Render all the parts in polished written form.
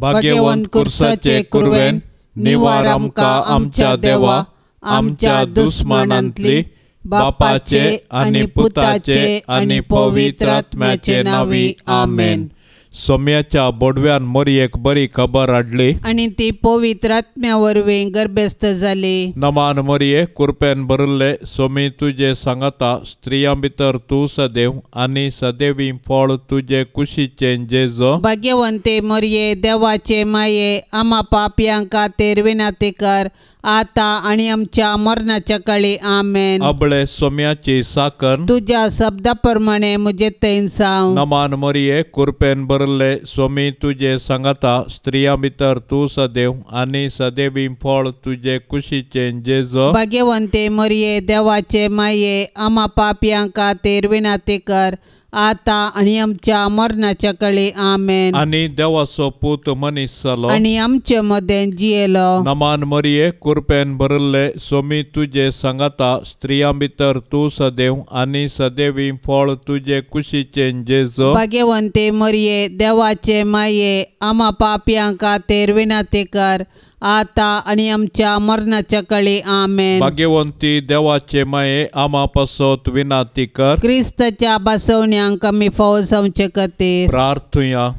भाग्यवंत कुर्साचे कुरवेन निवार आमकां आमच्या देवा आमच्या दुस्मानांतली बापाचे आनी पुताचे आनी पवित्र आत्म्याचे नांवी आमेन. सोम्याच्या बोडव्यान मोरयेक बरी खबर हाडली आनी ती पवित्र आत्म्या वरवीं गर्भस्थ जाली. नमान मोरये कुरपेन भरिल्ले सोमी तुजे सांगाता स्त्रियां भितर तूं सदैव आनी सदैवी फळ तुजे कुशीचें जेजो. भाग्यवंते मोरये देवाचे माये आमा पापयां खातीर विनंती कर आता आनी आमच्या मरणाच्या काळी आमेन. अबळे सोम्याची साकर तुज्या शब्दा प्रमाणे म्हजे थंय जावं. नमान मोरये कुरपेन भरिल्ले सोमी तुजे सांगाता स्त्रियां भितर तूं सदैव आनी सदैवी फळ तुजे कुशीचें जेजो. भाग्यवंते मोरये देवाचे माये आमा पापयां खातीर विनंती कर आता आनी आमच्या मरणाच्या काळी आमेन. आनी देवाचो पूत मनीस जालो आनी आमचे मदें जियेलो. नमान मोरये कुरपेन भरिल्ले सोमी तुजे सांगाता स्त्रियां भितर तूं सदैव आनी सदैवी फळ तुजे कुशीचें जेजो. भाग्यवंते मोरये देवाचे माये आमा पापयां खातीर विनंती कर आता आनी आमच्या मरणाच्या काळी आमेन. भाग्यवंती देवाचे माये आमा पासत विनंती कर. क्रिस्ताच्या बसवण्यांक आमी फावो जावचे खातीर प्रार्थुया.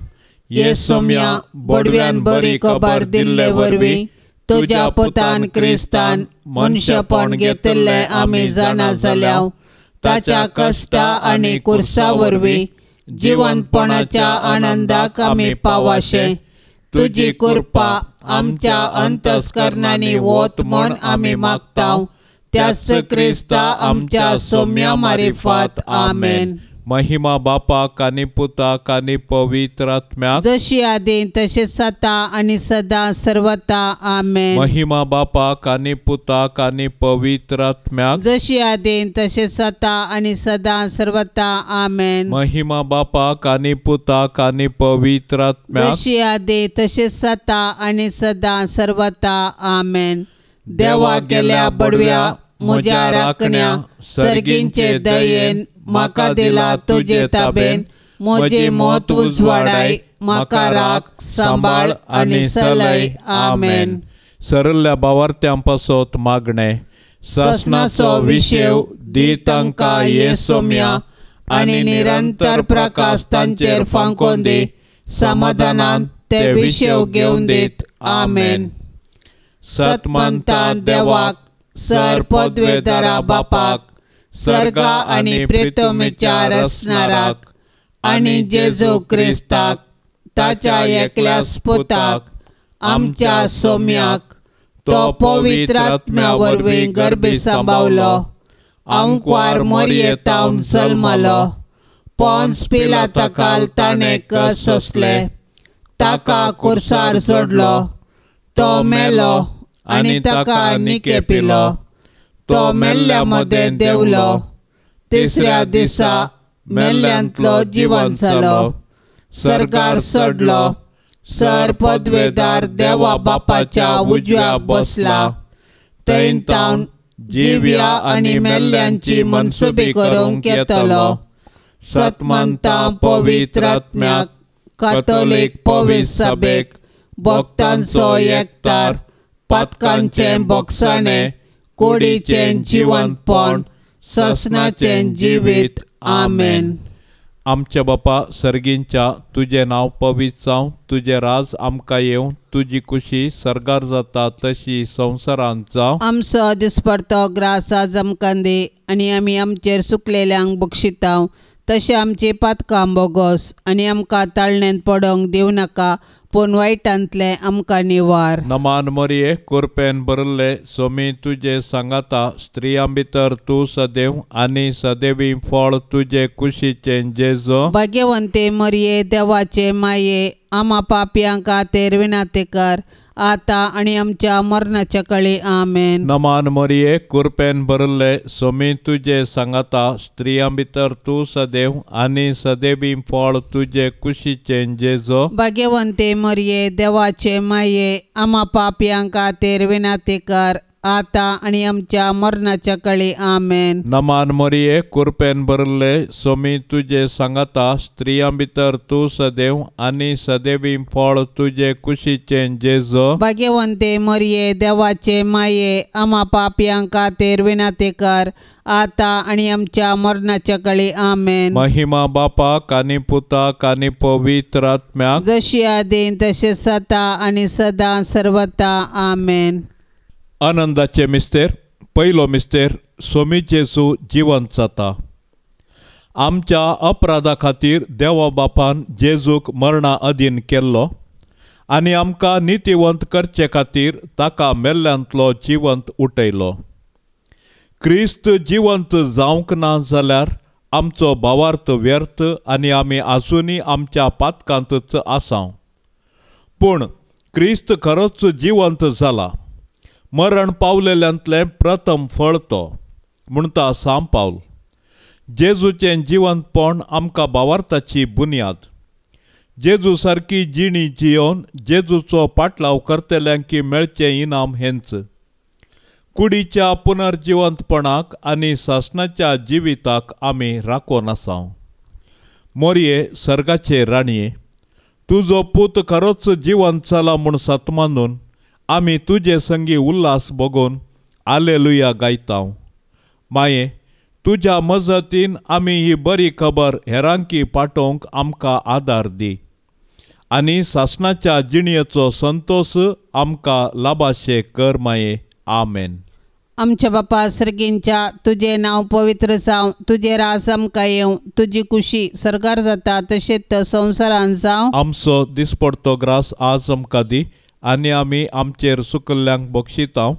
ये सोम्या बोडव्यान बरी खबर दिल्ले वरवीं तुज्या पुतान क्रिस्तान मनशेपण घेतिल्लें आमी जाणा जाल्या. ताच्या कश्टा आनी कुर्सा वरवीं जिवनपणाच्या आनंदाक आमी पावाशे. तुजी कृपा आमच्या अंतस्करणांनी वत म्हूण आमी मागता. त्याच क्रिस्ता आमच्या सोम्या मारिफात आमेन. महिमा बापाक आनी पुताक आनी पवित्र आत्म्याक जशी आदी तशें सता आनी सदां सर्वता आमेन. महिमा बापाक आनी पुताक आनी पवित्र आत्म्याक जशी आदी तशें सता आनी सदां सर्वता आमेन. महिमा बापाक आनी पुताक आनी पवित्र आत्म्याक जशी आदी तशें सता आनी सदां सर्वता आमेन. देवा गेल्या बडव्या म्हज्या राखण्या सर्गींचे दयेन म्हाका दिला तुजे ताबेन. म्हजें मत उजवाडाय म्हाका राख सांबाळ आनी सलय आमेन. सरल्या बावार्थ्यां पासत मागणें. ससनाचो विशेव दी तांकां ये सोम्या आनी निरंतर प्रकाश तांचेर फांकोन दी. समाधानान ते विशेव घेवन दीत आमेन. सतमंतान देवाक सर पदवेदारा बापाक सर्गा आनी प्रितमेच्या रचणाराक आनी जेजू क्रिस्ताक ताच्या एकल्या पुताक आमच्या सोम्याक तो पवित्र आत्म्या वरवीं गर्भी सांबावलो. आंकवार मोरये तावन जल्मलो. पोन्स पिलाताकाल ताणें कस सोंसले. ताका कुर्सार सोडलो. तो मेलो आनी ताका निके पिलो. तो मेल्ल्या मदें देंवलो. तिसऱ्या दिसा मेल्ल्यांतलो जिवन जालो. सरकार सोडलो. सर पदवेदार देवा बापाच्या उजव्या बसला. थंय तावन जिव्या आनी मेल्ल्यांची मनसुबी करूंक येतलो. सतमंता पवित्र आत्म्याक कातोलीक पवित्र सभेक भक्तांचो एकतार पातकांचें बोगसाणें कुडीचें जिवनपण ससनाचें जिवीत आमेन. आमच्या बापा सर्गींच्या तुजें नांव पवित्र जावं. तुजें राज आमकां येवं. तुजी कुशी सर्गार जाता तशी संवसारांत जावं. आमचो दिसपडतो ग्रास आज आमकां दी आनी आमी आमचेर सुकलेल्यांक बक्षितांव तशें आमची पातकां बोगोस आनी आमकां ताळणेंत पडोंक दिवं नाका पूण वायटांतलें आमकां निवार. नमान मोरये कुरपेन भरिल्ले सोमी तुजे सांगाता स्त्रियां भितर तूं सदैव आनी सदैवी फळ तुजे कुशीचें जेजो. भाग्यवंते मोरये देवाचे माये आमा पापयां खातीर विनंती कर आता आनी आमच्या मरणाच्या काळी आमेन. नमान मोरये कुरपेन भरिल्ले सोमी तुजे सांगाता स्त्रियां भितर तूं सदैव आनी सदैवी फळ तुजे कुशीचें जेजो. भाग्यवंते मोरये देवाचे माये आमा पापयां खातीर विनंती कर आतां आनी आमच्या मरणाच्या काळी. आमेन. नमान मरिये, कुरपेन भरले, सोमी तुजे सांगाता, स्त्रियां भितर तूं सदैव आनी सदैवी फळ तुजे कुशीचें जेजू. भाग्यवंते मरिये, देवाचे माये, आमा पापयां खातीर विनंती कर, आतां आनी आमच्या मरणाच्या काळी. आमेन. महिमा बापाक आनी पुताक आनी पवित्र आत्म्याक, जशी आदीं तशें सता आनी सदां सर्वता. आमेन. आनंदाचे मिस्तेर. पयलो मिस्तेर, सोमी जेजू जिवंत जाता. आमच्या अपराधा खातीर देवा बापान जेजूक मरणा अधीन केल्लो आनी आमकां नितीवंत करचे खातीर ताका मेल्ल्यांतलो जिवंत उठयलो. क्रिस्त जिवंत जावंक ना जाल्यार आमचो भावार्थ व्यर्थ आनी आमी आजुनूय आमच्या पातकांतच आसाव. पूण क्रिस्त खरोच जिवंत जाला, मरण पावलेल्यांतलें प्रथम फळ तो, म्हणटा सांव पावल. जेजूचें जिवंतपण आमकां भावार्थाची बुन्याद. जेजू सारकी जिणी जियोवन जेजूचो पाटलाव करतल्यांकी मेळचें इनाम हेंच. कुडीच्या पुनर्जिवंतपणाक आनी सासणाच्या जिविताक आमी राखून आसाव. मोरये, सर्गाचे राणये, तुजो पूत खरोच जिवंत जाला म्हूण सत मानून आमी तुजे संगी उल्हास भोगून आलेलुया गायताव. माये, तुज्या मजतीन आमी ही बरी खबर हेरांकी पाठोवंक आमकां आदार दी आनी सासणाच्या जिणयेचो संतोश आमकां लाभाशे कर माये. आमेन. आमच्या बापा सर्गींच्या, तुजें नांव पवित्र जावं, तुजें राज आमकां येवं, तुजी कुशी सर्गार जाता तशेंच संवसारान जावं. आमचो दिसपडतो ग्रास आज आमकां दी आनी आमी आमचेर सुकल्ल्यांक बक्षितांव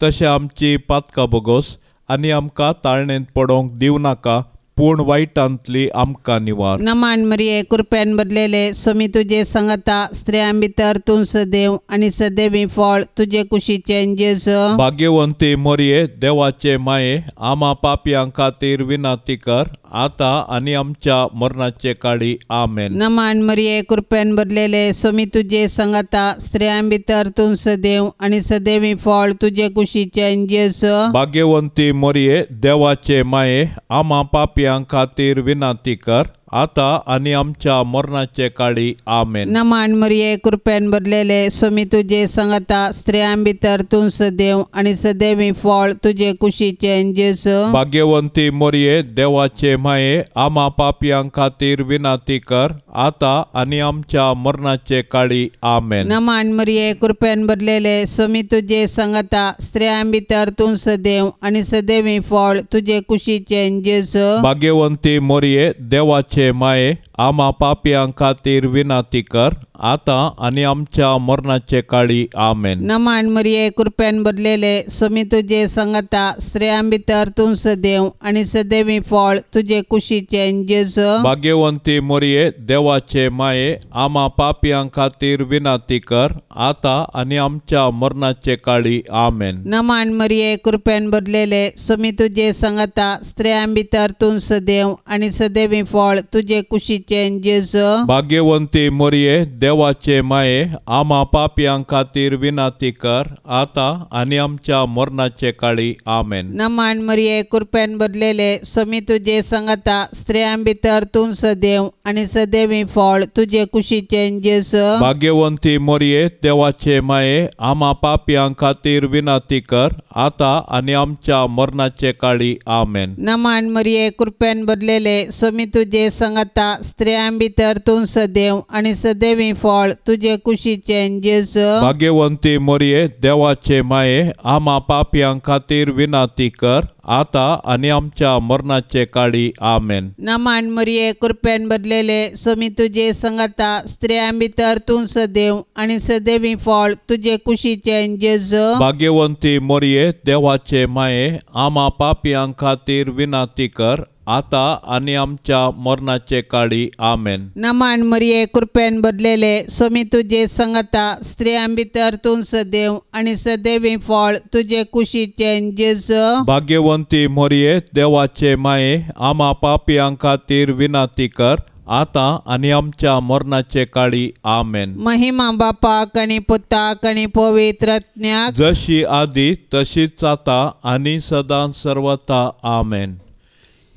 तशें आमची पातकां बोगोस आनी आमकां ताळणेंत पडोवंक दिवं नाका, पूण वायटांतली आमकां निवार. नमान मरिये, कृपेन भरलेले, सोमी तुजे सांगाता, स्त्रियां भितर तूं सदैव आनी सदैवी फळ तुजे कुशीचें जेजू. भाग्यवंती मरिये, देवाचे माये, आमा पापयां खातीर विनंती कर, आतां आनी आमच्या मरणाचे काळी. आमेन. नमान मरिये, कृपेन भरलेले, सोमी तुजे सांगाता, स्त्रियां भितर तूं सदैव आनी सदैवी फळ तुजे कुशीचें जेजू. भाग्यवंती मरिये, देवाचे माये, आमा पापयां खातीर विनंती कर, आतां आनी आमच्या मरणाचे काळी. आमेन. नमान मरिये, कृपेन भरलेले, सोमी तुजे सांगाता, स्त्रियां भितर तूं सदैव आनी सदैवी फळ तुजे कुशीचें जेजू. भाग्यवंती मरिये, देवाचे माये, आमा पापयां खातीर विनंती कर, आतां आनी आमच्या मरणाचे काळी. आमेन. नमान मरिये, कृपेन भरलेले, सोमी तुजे सांगाता, स्त्रियां भितर तूं सदैव आनी सदैवी फळ तुजे कुशीचें जेजू. भाग्यवंती मरिये, देवाचे माये, आमा पापयां खातीर विनंती कर, आतां आनी आमच्या मरणाचे काळी. आमेन. नमान मरिये, कृपेन भरलेले, सोमी तुजे सांगाता, स्त्रियां भितर तूं सदैव आनी सदैवी फळ तुजे कुशीचें जेजू. भाग्यवंती मरिये, देवाचे माये, आमा पापयां खातीर विनंती कर, आतां आनी आमच्या मरणाचे काळी. आमेन. नमान मरिये, कृपेन भरलेले, सोमी तुजे सांगाता, स्त्रियां भितर तूं सदैव आनी सदैवी फळ तुजे कुशीचें जेजू. भाग्यवंती मरिये, देवाचे माये, आमा पापयां खातीर विनंती कर, आतां आनी आमच्या मरणाचे काळी. आमेन. नमान मरिये, कृपेन भरलेले, सोमी तुजे सांगाता, स्त्रियां भितर तूं सदैव आनी सदैवी फळ तुजे कुशीचें जेजू. भाग्यवंती मरिये, देवाचे माये, आमा पापयां खातीर विनंती कर, आतां आनी आमच्या मरणाचे काळी. आमेन. नमान मरिये, कृपेन भरलेले, सोमी तुजे सांगाता, स्त्रियां भितर तूं सदैव आनी सदैवी फळ तुजे कुशीचें जेजू. भाग्यवंती मरिये, देवाचे माये, आमा पापयां खातीर विनंती कर, आतां आनी आमच्या मरणाचे काळी. आमेन. नमान मरिये, कृपेन भरलेले, सोमी तुजे सांगाता, स्त्रियां भितर तूं सदैव आनी सदैवी फळ तुजे कुशीचें जेजू. भाग्यवंती मरिये, देवाचे माये, आमा पापयां खातीर विनंती कर, आतां आनी आमच्या मरणाचे काळी. आमेन. नमान मरिये, कृपेन भरलेले, सोमी तुजे सांगाता, स्त्रियां भितर तूं सदैव आनी सदैवी फळ तुजे कुशीचें जेजू. भाग्यवंती मरिये, देवाचे माये, आमा पापयां खातीर विनंती कर, आतां आनी आमच्या मरणाचे काळी. आमेन. महिमा बापाक आनी पुताक आनी पवित्र आत्म्याक, जशी आदी तशीच आतां आनी सदां सर्वता. आमेन.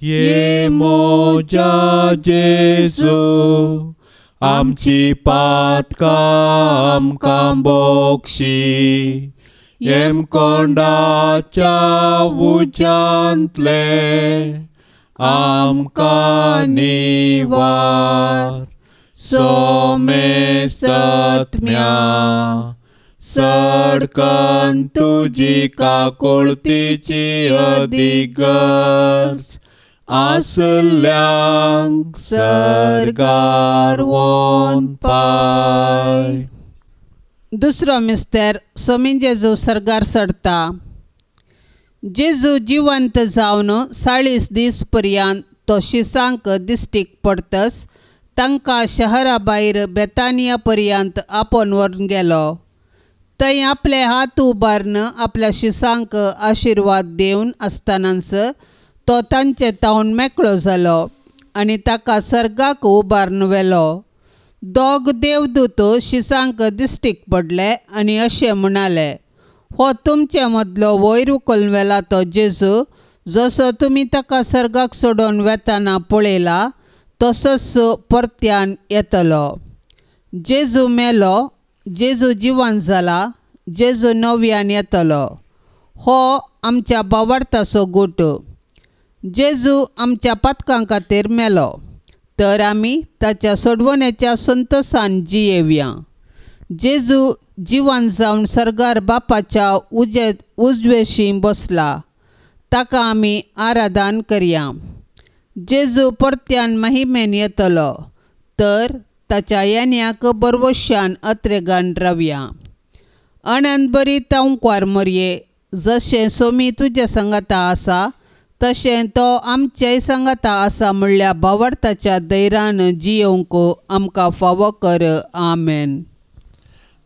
ये मोजा जेजू आमची पातकां आमकां बोक्षी, येमकोंडाच्या उज्यांतले आमकां निवार. सोमेसत्म्या सडकन तुजी काकुळतीची अदिगर्ज आसल्यांक सर्गार वोन पाय. दुसरो मिस्तेर सोमी जेजू सर्गार चडता. जेजू जिवंत जावन 40 दीस पर्यंत तो शिसांक दिश्टीक पडतस तांकां शहरा भायर बेतानिया पर्यंत आपोवन व्हरून गेलो. थंय आपले हात उबारून आपल्या शिसांक आशिर्वाद दिवन आसतनाच तो तांचे तावन मेकळो जालो आनी ताका सर्गाक उबारून व्हेलो. दोग देवदूत शिसांक दिश्टीक पडले आनी अशें म्हणाले, हो तुमचे मदलो वयर उखलून व्हेला तो जेजू, जसो तुमी ताका सर्गाक सोडून वेताना पळयला तसोच परत्यान येतलो. जेजू मेलो, जेजू जिवन जाला, जेजू नव्यान येतलो. हो आमच्या बावडताचो गुट. जेजू आमच्या पातकां खातीर मेलो तर आमी ताच्या सोडवण्याच्या संतोशान जियेवया. जेजू जिवन जावन सर्गार बापाच्या उजवेशी बसला, ताका आमी आराधन करया. जेजू परत्यान महिमेन येतलो तर ताच्या येण्याक बरवशान अत्रेगान रावया. अनंत बरी तांकवार मरये, जशें सोमी तुज्या संगाता आसा तशें तो आमच्याय संगाता आसा म्हणल्या भावार्थाच्या धैर्यान जियोवंक आमकां फावो कर. आमेन.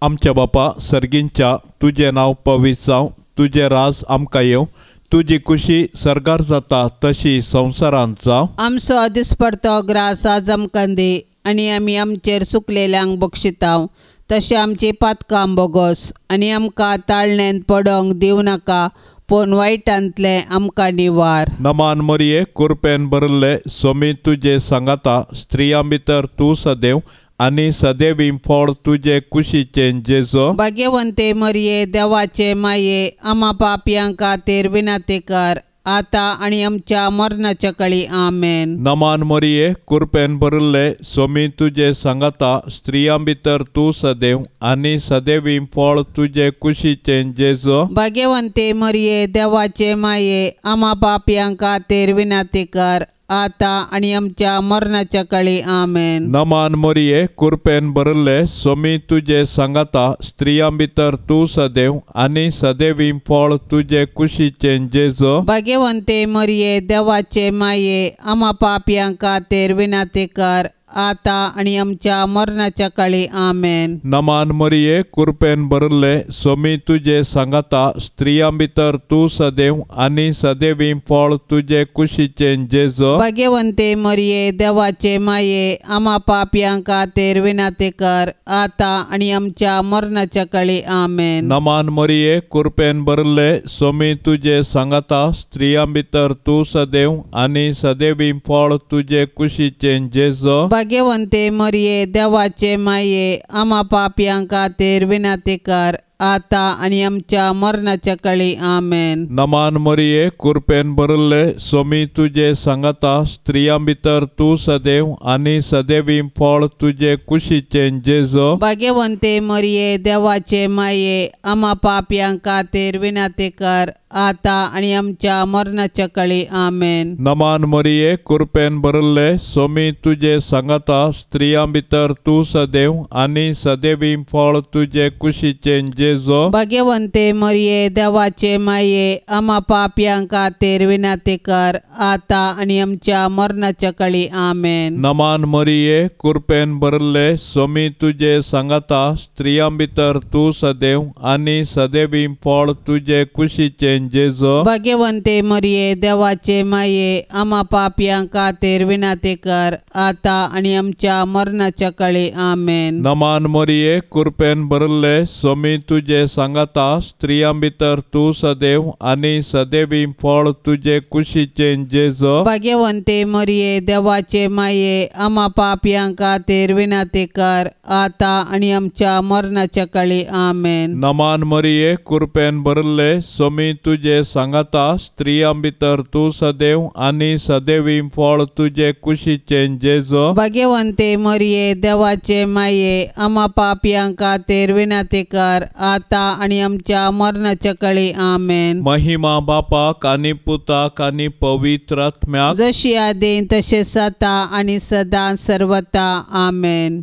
आमच्या बापा सर्गींच्या, तुजें नांव पवित्र जावं, तुजें राज आमकां येवं, तुजी कुशी सर्गार जाता तशी संवसारांत जावं. आमचो दिसपडतो ग्रास आज आमकां दी आनी आमी आमचेर चुकलेल्यांक बक्षितांव तशें आमची पातकां बोगस आनी आमकां ताळण्यांत पडोंक दिवं नाका पूण वायटांतलें आमकां निवार. नमान मरये, कुरपेन भरिल्ले सोमी तुजे सांगाता, स्त्रियां भितर तूं सदैव आनी सदैवी फळ तुजे कुशीचें जेजो. भाग्यवंते मरये, देवाचे माये, आमा पापयां खातीर विनंती कर आतां आनी आमच्या मरणाच्या काळी. आमेन. नमान मरये, कुरपेन भरिल्ले सोमी तुजे सांगाता, स्त्रियां भितर तूं सदैव आनी सदैवी फळ तुजे कुशीचें जेजो. भाग्यवंते मरये, देवाचे माये, आमा पापयां खातीर विनंती कर आतां आनी आमच्या मरणाच्या काळी. आमेन. नमान मरये, कुरपेन भरिल्ले सोमी तुजे सांगाता, स्त्रियां भितर तूं सदैव आनी सदैवी फळ तुजे कुशीचें जेजो. भाग्यवंते मरये, देवाचे माये, आमा पापयां खातीर विनंती कर आतां आनी आमच्या मरणाच्या काळी. आमेन. नमान मरये, कुरपेन भरिल्ले सोमी तुजे सांगाता, स्त्रियां भितर तूं सदैव आनी सदैवी फळ तुजे कुशीचें जेजो. भाग्यवंते मरये, देवाचे माये, आमा पापयां खातीर विनंती कर आतां आनी आमच्या मरणाच्या काळी. आमेन. नमान मरये, कुरपेन भरिल्ले सोमी तुजे सांगाता, स्त्रियां भितर तूं सदैव आनी सदैवी फळ तुजे कुशीचें जेजो. भाग्यवंते मरये, देवाचे माये, आमा पापयां खातीर विनंती कर आतां आनी आमच्या मरणाच्या काळी. आमेन. नमान मरये, कुरपेन भरिल्ले सोमी तुजे सांगाता, स्त्रियां भितर तूं सदैव आनी सदैवी फळ तुजे कुशीचें जेजो. भाग्यवंते मरये, देवाचे माये, आमा पापयां खातीर विनंती कर आतां आनी आमच्या मरणाच्या काळी. आमेन. नमान मरये, कुरपेन भरिल्ले सोमी तुजे सांगाता, स्त्रियां भितर तूं सदैव आनी सदैवी फळ तुजे कुशीचें जेजो. भाग्यवंते मरये, देवाचे माये, आमा पापयां खातीर विनंती कर आतां आनी आमच्या मरणाच्या काळी. आमेन. नमान मरये, कुरपेन भरिल्ले सोमी तुजे सांगाता, स्त्रियां भितर तूं सदैव आनी सदैवी फळ तुजे कुशीचें कुशीचें जेजू. भाग्यवंते मरिये देवाचे माये आमा पापयां खातीर विनंती कर आतां आनी आमच्या मरणाच्या काळी. आमेन. नमान मरिये कृपेन भरिल्ले स्वामी तुजे सांगाता, स्त्रियां भितर तूं सदैव आनी सदैवी फळ तुजे कुशीचें जेजू. भाग्यवंते मरिये देवाचे माये आमा पापयां खातीर विनंती कर आतां आनी आमच्या मरणाच्या काळी. आमेन. नमान मरिये कृपेन भरिल्ले स्वामी तुजे सांगाता, स्त्रियां भितर तूं सदैव आनी सदैवी फळ तुजे कुशीचें जेजू. भाग्यवंते मरिये देवाचे माये आमा पापयां खातीर विनंती कर आतां आनी आमच्या मरणाच्या काळी. आमेन. महिमा बापाक आनी पुताक आनी पवित्र आत्म्याक, जशी आदी तशें आतां आनी सदां सर्वता. आमेन.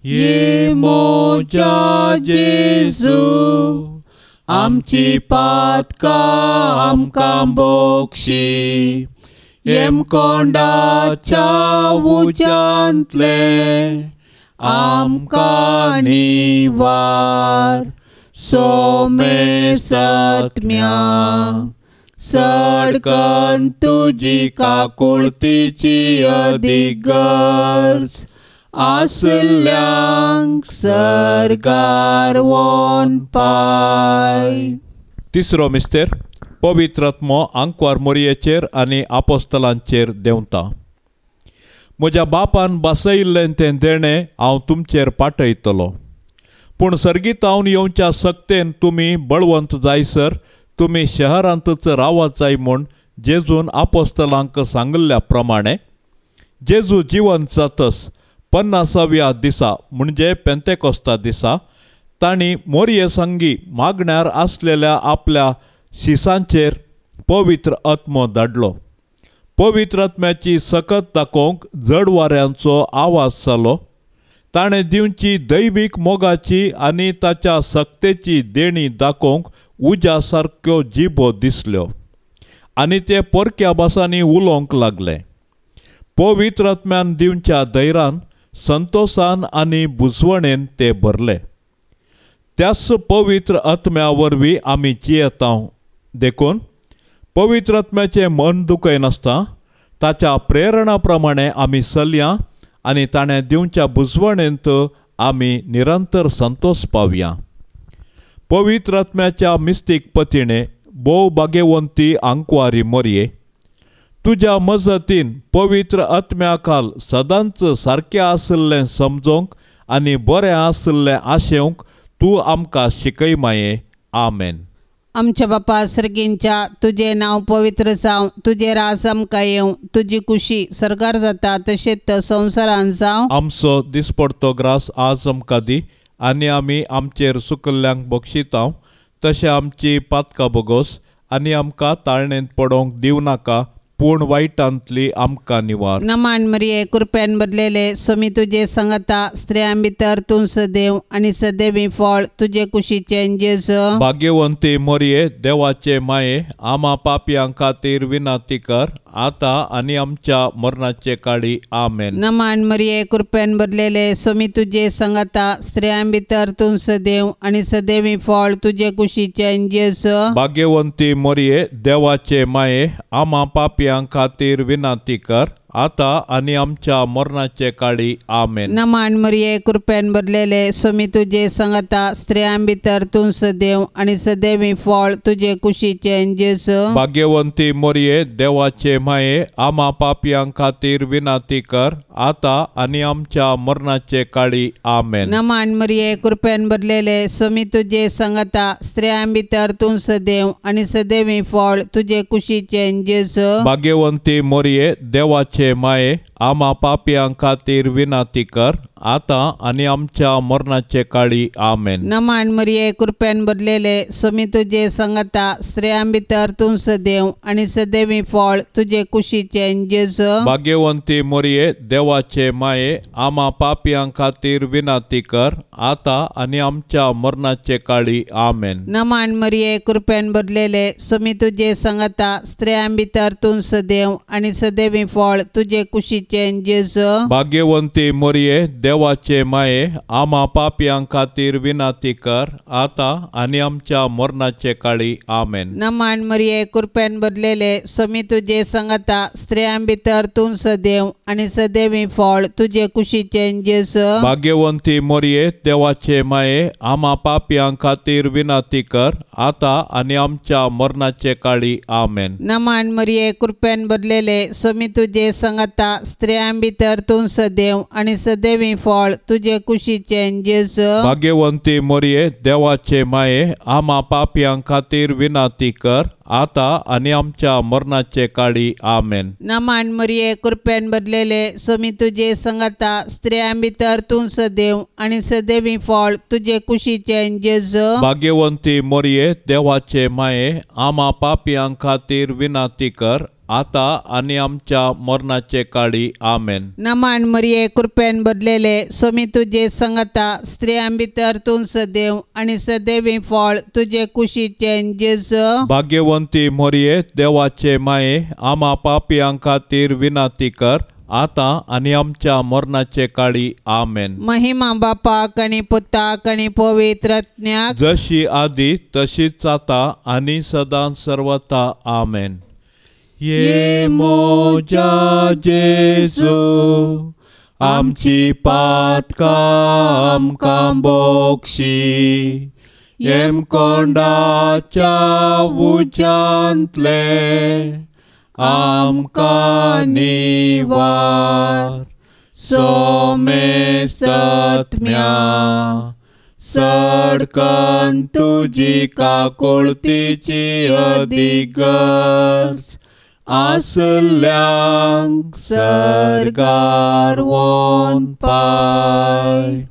ये मोजा जेजू आमची पातकां आमकां बोक्षी, येमकोंडाच्या उज्यांतले आमकां निवार, सोमे सत्म्या सडकन तुजी काकुळतीची अदीक गरज आसल्यांक सर्गार वोन पाय. तिसरो मिस्तेर पवित्र आत्मो आंकवार मोरयेचेर आनी आपोस्तलांचेर देंवता. म्हज्या बापान बसयिल्लें तें देणें हांव तुमचेर पाठयतलो, पूण सर्गीतावन येवच्या सक्तेन तुमी बळवंत जायसर तुमी शहरांतच रावत जाय म्हूण जेजून आपोस्तलांक सांगिल्ल्या प्रमाणे जेजू जिवंत जातस 50व्या दिसा म्हणजे पेंतेकोस्ता दिसा तांणी मोरये संगी मागण्यार आसलेल्या आपल्या शिसांचेर पवित्र आत्मो धाडलो. पवित्र आत्म्याची सकत दाखोवंक जड वाऱ्यांचो आवाज जालो. ताणें दिवची दैवीक मोगाची आनी ताच्या सक्तेची देणी दाखोवंक उज्या सारक्यो जिबो दिसल्यो आनी ते परक्या भासांनी उलोवंक लागले. पवित्र आत्म्यान दिवच्या धैर्यान संतोसान आनी बुजवणेन ते भरले. त्याच पवित्र आत्म्या वरवीं आमी जियेता. देखून पवित्र आत्म्याचें मन दुखयनासता ताच्या प्रेरणा प्रमाणे आमी चलया आनी ताणें दिवच्या बुजवणेंत आमी निरंतर संतोष पावया. पवित्र आत्म्याच्या मिस्तीक पतीणे भोव भाग्यवंती आंकवारी मोरये, तुज्या मजतीन पवित्र आत्म्या खाल सदांच सारकें आशिल्लें समजोवंक आनी बरें आशिल्लें आशेवंक तूं आमकां शिकय माये. आमेन. आमच्या बापा सर्गींच्या तुजें नांव पवित्र जावं, तुजें राज आमकां येवं, तुजी कुशी सर्गार जाता तशेंच संवसारान जावं. आमचो दिसपडतो ग्रास आज आमकां दी आनी आमी आमचेर सुकल्ल्यांक बक्षितांव तशें आमची पातकां बोगोस आनी आमकां ताळणेंत पडोवंक दिवं नाका, पूण वायटांतली आमकां निवार. नमान मरिये कृपेन भरलेले स्वामी तुजे सांगाता, स्त्रियां भितर तूं सदैव आनी सदैवी फळ तुजे कुशीचें जेजू. भाग्यवंती मरिये देवाचे माये आमा पापयां खातीर विनंती कर आतां आनी आमच्या मरणाचे काळी. आमेन. नमान मरिये कृपेन भरलेले स्वामी तुजे सांगाता, स्त्रियां भितर तूं सदैव आनी सदैवी फळ तुजे कुशीचें जेजू. भाग्यवंती मरिये देवाचे माये आमा पापयां खातीर विनंती कर आतां आनी आमच्या मरणाचे काळी. आमेन. नमान मरिये कृपेन भरलेले स्वामी तुजे सांगाता, स्त्रियां भितर तूं सदैव आनी सदैवी फळ तुजे कुशीचें जेजू. भाग्यवंती मरिये देवाचे माये आमा पापयां खातीर विनंती कर आतां आनी आमच्या मरणाचे काळी. आमेन. नमान मरिये कृपेन भरलेले स्वामी तुजे सांगाता, स्त्रियां भितर तूं सदैव आनी सदैवी फळ तुजे कुशीचें जेजू. भाग्यवंती मरिये देवाचे माये आमा पापयां खातीर विनंती कर आतां आनी आमच्या मरणाचे काळी. आमेन. नमान मरिये कृपेन भरलेले स्वामी तुजे सांगाता, स्त्रियां भितर तूं सदैव आनी सदैवी फळ तुजे कुशीचें जेजू. भाग्यवंती मरिये देवाचे माये आमा पापयां खातीर विनंती कर आतां आनी आमच्या मरणाचे काळी. आमेन. नमान मरिये कृपेन भरलेले स्वामी तुजे सांगाता, स्त्रियां भितर तूं सदैव आनी सदैवी फळ तुजे कुशीचें कुशीचें जेजू. भाग्यवंती मोरये देवाचे माये आमा पापयां खातीर विनाती कर आतां आनी आमच्या मरणाचे काळी. आमेन. नमन मरिये कृपेन भरलेले स्वामी तुजे संगता स्त्रियां भितर तूं सदैव आनी सदैवी फळ तुजे कुशीचें जेजू. भाग्यवंती मोरये देवाचे माये आमा पापयां खातीर विनाती कर आतां आनी आमच्या मरणाचे काळी. आमेन. नमन मरिये कृपेन भरलेले स्वामी तुजे संगता स्त्रियां भितर तूं सदैव आनी सदैवी फळ तुजे कुशीचें जेजू. भाग्यवंती मोरये देवाचे माये आमा पापयां खातीर विनाती कर आतां आनी आमच्या मरणाचे काळी. आमेन. नमन मरिये कृपेन भरलेले स्वामी तुजे संगता स्त्रियां भितर तूं सदैव आनी सदैवी फळ तुजे कुशीचें जेजू. भाग्यवंती मोरये देवाचे माये आमा पापयां खातीर विनाती कर आतां आनी आमच्या मरणाचे काळी. आमेन. नमन मरिये कृपेन भरलेले स्वामी तुजे संगता स्त्रियां भितर तूं सदैव आनी सदैवी फळ तुजे कुशीचें जेजू. भाग्यवंती मोरये देवाचे माये आमा पापयां खातीर विनाती कर आतां आनी आमच्या मरणाचे काळी. आमेन. महिमा बापाक आनी पुताक आनी पवित्र आत्म्याक, जशी आदी तशीच आतां आनी सदां सर्वता. आमेन. ये मोजा जेजू आमची पातकां आमकां बोक्षी येमकोंडाच्या उज्यांतले आमकां निवार सोमेसत्म्या सडकन तुजी काकुळतीची अदिगर्ज आसल्यांक सर्गार वोन पाय.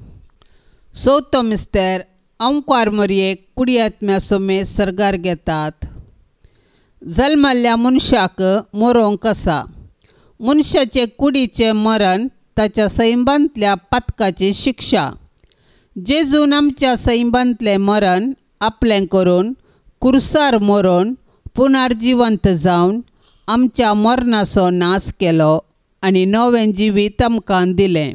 चवथो मिस्तेर अंकार मोरयेक कुडियात्म्या सोमे सर्गार घेतात. जल्मल्ल्या मनशाक मरोंक आसा. मनशाचे कुडीचें मरण ताच्या सैमांतल्या पातकाची शिक्षा. जेजून आमच्या सैमांतलें मरण आपलें करून कुर्सार मरोन पुनर्जिवंत जावन आमच्या मरणाचो नाश केलो आनी नवें जिवीत आमकां दिलें.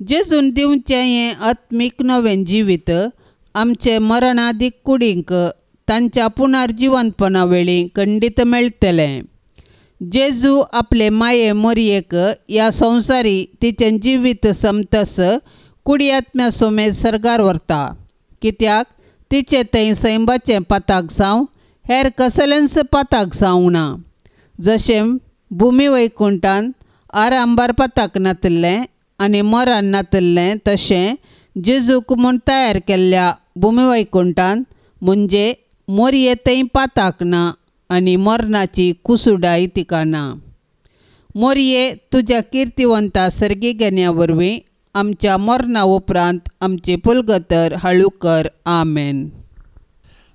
जेजून दिवचें हें आत्मीक नवें जिवीत आमचे मरणादीक कुडींक तांच्या पुनर्जिवंतपणा वेळी खंडीत मेळटलें. जेजू आपले माये मोरयेक ह्या संवसारी तिचें जिवीत समतस कुडी आत्म्या सोमेत सर्गार व्हरता, कित्याक तिचें थंय सैमाचें पाताक जावं हेर कसलेंच पाताक जावंक ना. जशें भुमी वैकुंठान आरांबार पाताक नातिल्लें आनी मरण नातिल्लें तशें जेजूक म्हूण तयार केल्ल्या भुमी वैकुंठान म्हणजे मोरये थंय पाताक ना आनी मरणाची कुसुडाय तिका ना. मोरये तुज्या किर्तिवंता सर्गी गेन्या वरवीं आमच्या मरणा उपरांत आमची पुलगतर हळू कर. आमेन.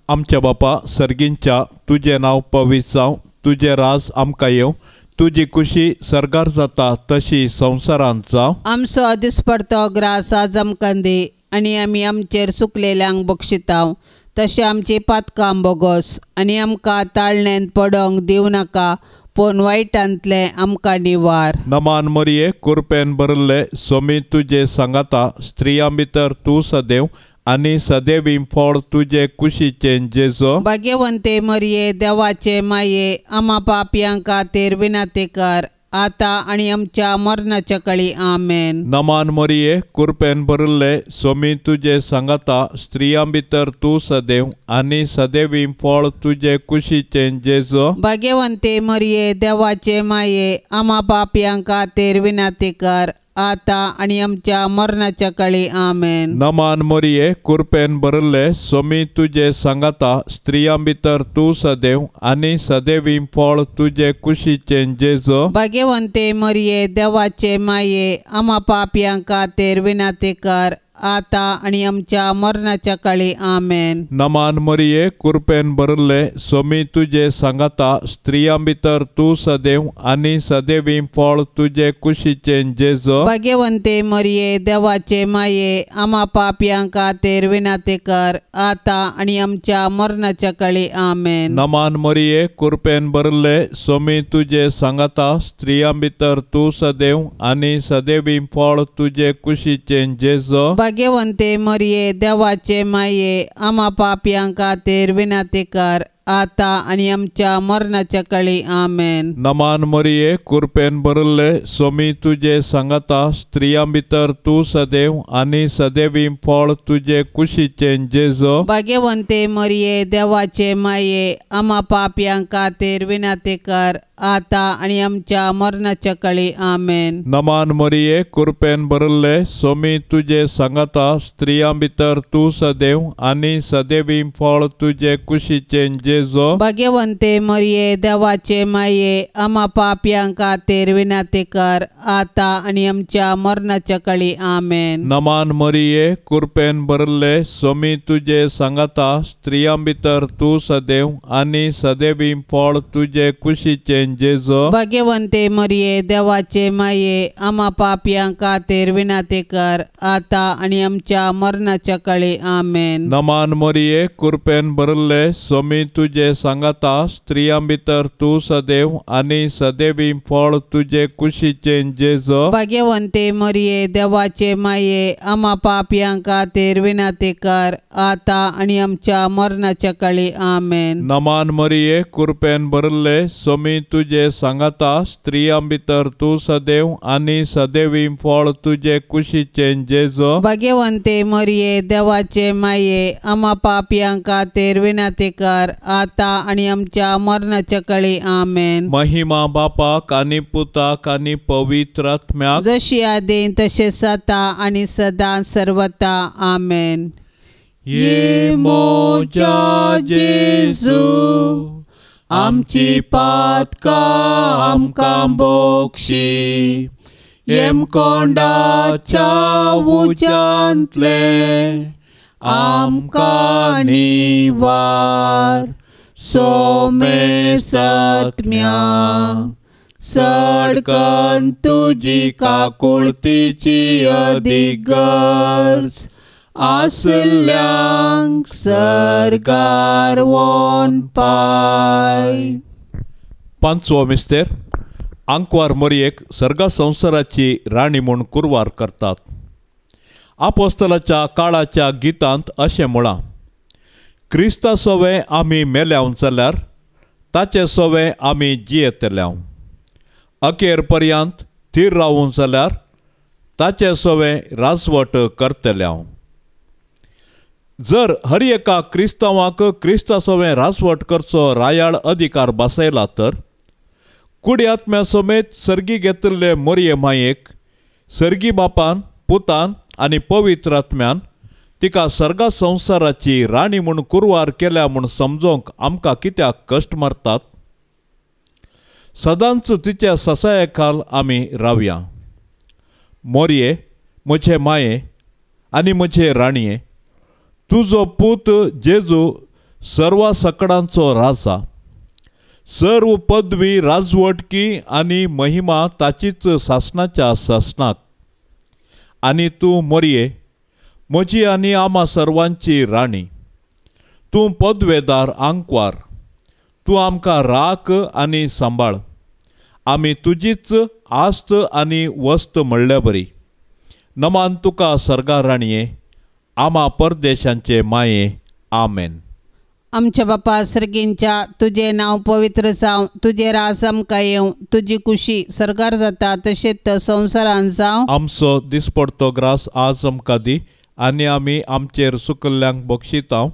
आमच्या बापा सर्गींच्या तुजें नांव पवित्र जावं, तुजें राज आमकां येवं, तुजी कुशी सर्गार जाता तशी संवसारांत जावं. आमचो दिसपडतो ग्रास आज आमकां दी आनी आमी आमचेर सुकलेल्यांक बक्षितांव तशें आमची पातकां बोगोस आनी आमकां ताळण्यांत पडोंक दिवं नाका पूण वायटांतलें आमकां निवार. नमान मरिये कुरपेन भरिल्ले सोमी तुजे सांगाता स्त्रियां भितर तूं सदैव आनी सदैवी फळ तुजे कुशीचें जेजो. भाग्यवंते मरिये देवाचे माये आमा पापयां खातीर विनंती कर आतां आनी आमच्या मरणाच्या कळी. आमेन. नमान मरिये कुरपेन भरिल्ले सोमी तुजे सांगाता स्त्रियां भितर तूं सदैव आनी सदैवी फळ तुजे कुशीचें जेजो. भाग्यवंते मरिये देवाचे माये आमा पापयां खातीर विनंती कर आतां आनी आमच्या मरणाच्या कळी. आमेन. नमान मरिये कुरपेन भरिल्ले सोमी तुजे सांगाता स्त्रियां भितर तूं सदैव आनी सदैवी फळ तुजे कुशीचें जेजो. भाग्यवंते मरिये देवाचे माये आमा पापयां खातीर विनंती कर आतां आनी आमच्या मरणाच्या काळी. आमेन. नमान मरिये, कृपेन भरिल्ले, सोमी तुजे सांगाता, स्त्रियां भितर तूं सदैव आनी सदैवी फळ तुजे कुशीचें जेजू. भाग्यवंते मरिये, देवाचे माये, आमा पापयां खातीर विनंती कर, आतां आनी आमच्या मरणाच्या काळी. आमेन. नमान मरिये, कृपेन भरिल्ले, सोमी तुजे सांगाता, स्त्रियां भितर तूं सदैव आनी सदैवी फळ तुजे कुशीचें जेजू. भाग्यवंते मरिये, देवाचे माये, आमा पापयां खातीर विनंती कर, आतां आनी आमच्या मरणाच्या काळी. आमेन. नमान मरिये, कृपेन भरिल्ले, सोमी तुजे सांगाता, स्त्रियां भितर तूं सदैव आनी सदैवी फळ तुजे कुशीचें जेजू. भाग्यवंते मरिये, देवाचे माये, आमा पापयां खातीर विनंती कर, आतां आनी आमच्या मरणाच्या काळी. आमेन. नमान मरिये, कृपेन भरिल्ले, सोमी तुजे सांगाता, स्त्रियां भितर तूं सदैव आनी सदैवी फळ तुजे कुशीचें जेजू. भाग्यवंते मरिये, देवाचे माये, आमा पापयां खातीर विनंती कर, आतां आनी आमच्या मरणाच्या काळी. आमेन. नमान मरिये, कृपेन भरिल्ले, सोमी तुजे सांगाता, स्त्रियां भितर तूं सदैव आनी सदैवी फळ तुजे कुशीचें जेजू. भाग्यवंते मरिये, देवाचे माये, आमा पापयां खातीर विनंती कर, आतां आनी आमच्या मरणाच्या काळी. आमेन. नमान मरिये, कृपेन भरिल्ले, सोमी तुजे सांगाता, स्त्रियां भितर तूं सदैव आनी सदैवी फळ तुजे कुशीचें जेजू. भाग्यवंते मरिये, देवाचे माये, आमा पापयां खातीर विनंती कर, आतां आनी आमच्या मरणाच्या काळी. आमेन. नमान मरिये, कृपेन भरिल्ले, सोमी तुजे सांगाता, स्त्रियां भितर तूं सदैव आनी सदैवी फळ तुजे कुशीचें जेजू. भाग्यवंते मरिये, देवाचे माये, आमा पापयां खातीर विनंती कर, आतां आनी आमच्या मरणाच्या काळी. आमेन. महिमा बापाक आनी पुताक आनी पवित्र आत्म्याक, जशी आदीं तशें आतां आनी सदां सर्वता. आमेन. ये मोजा जेजू, आमची पातकां आमकां बोक्षी, येमकोंडाच्या उज्यांतले आमकां निवार, सोमे सत्म्या सडकन तुजी काकुळतीची अदीक गरज आसल्यांक सरकार वोन पाय. पांचवो मिस्तेर, आंकवार मोरयेक सर्गा संवसाराची राणी म्हूण कुरवार करतात. आपोस्तलाच्या काळाच्या गितांत अशें म्हळां, क्रिस्ता सोवे आमी मेल्याव जाल्यार ताचे सोवे आमी जियेतल्याव, अखेर पर्यंत थीर रावूं जाल्यार ताचे सोवे राजवट करतल्याव. जर हर एका क्रिस्तांवाक क्रिस्ता सोवे राजवट करचो रायाळ अधिकार बसयला तर कुडी आत्म्या समेत सर्गी घेतिल्ले मोरये मायेक सर्गी बापान, पुतान आनी पवित्र आत्म्यान तिका सर्गा संवसाराची राणी म्हूण कुरवार केल्या म्हूण समजोवंक आमकां कित्याक कश्ट मारतात? सदांच तिच्या ससाये खाल आमी रावया. मोरये म्हजे माये आनी म्हजे राणये, तुजो पूत जेजू सर्वा सकडांचो राजा, सर्व पदवी राजवटकी आनी महिमा ताचीच सासणाच्या सासणाक. आनी तूं मोरये म्हजी आनी आमा सर्वांची राणी, तूं पदवेदार आंकवार, तूं आमकां राख आनी सांबाळ, आमी तुजीच आस्त आनी वस्त म्हणल्या बरी. नमान तुका सर्गा राणये, आमा परदेशांचे माये. आमेन. आमच्या बापा सर्गींच्या, तुजें नांव पवित्र जावं, तुजें राज आमकां येवं, तुजी कुशी सर्गार जाता तशेंच संवसारान जावं. आमचो दिसपडतो ग्रास आज आमकां दी, आनी आमी आमचेर सुकल्ल्यांक बक्षितांव